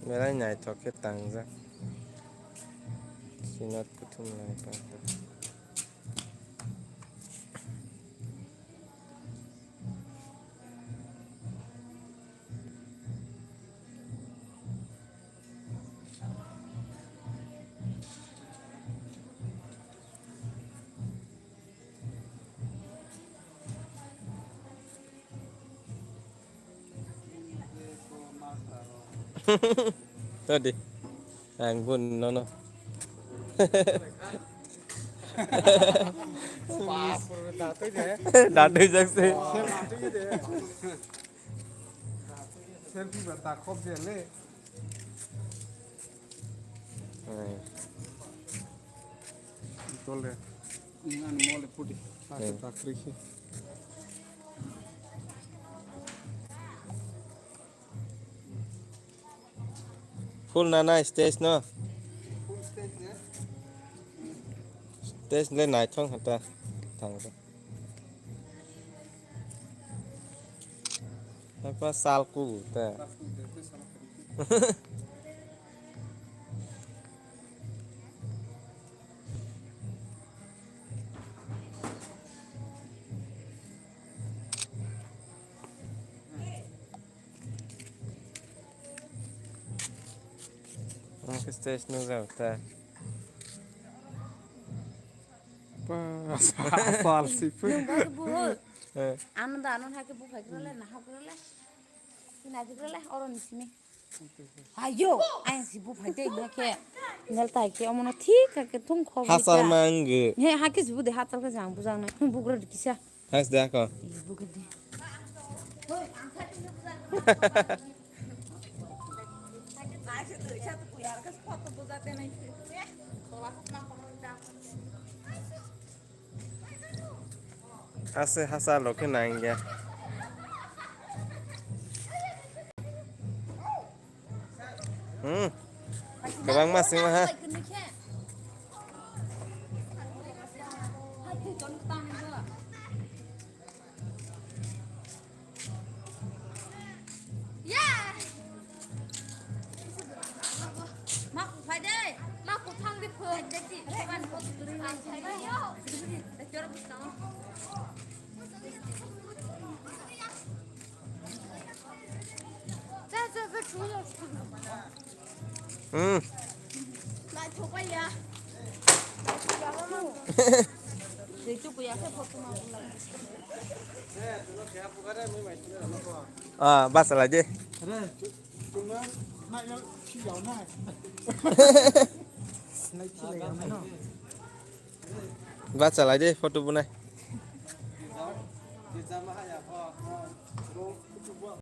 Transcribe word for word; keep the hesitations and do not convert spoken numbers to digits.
Belai naithok khe tangjak. Sinat kuthum lai pa. Tadi. Ang bun nono. Datwi jak se. Selfie ba ta khop de le. Hai. Tole. Ngan mole puti. Hai. Takri si. Full nana stage no. Stage le naithok hata thang. Apa sal ku ta. Ang stage nung jao ta. Ba, asal si pun. Yung kasi buhol. Eh. Ano da, ano hake buhai krale, na hake krale. Kina hake krale, oro ni simi. Ayo, ayang si buhai de, ina ke. Ngal tai ke, omono thik hake thung khob. Hasal mangge. He, hake si bu de, hasal ke jang, bujang na. Bugra de kisa. Has de ako. Ase hasa lo khe nang ya. Hmm. Kwbangma sima ha. Hmm. Ah, basa lai de. Basa lai de, photo bunai.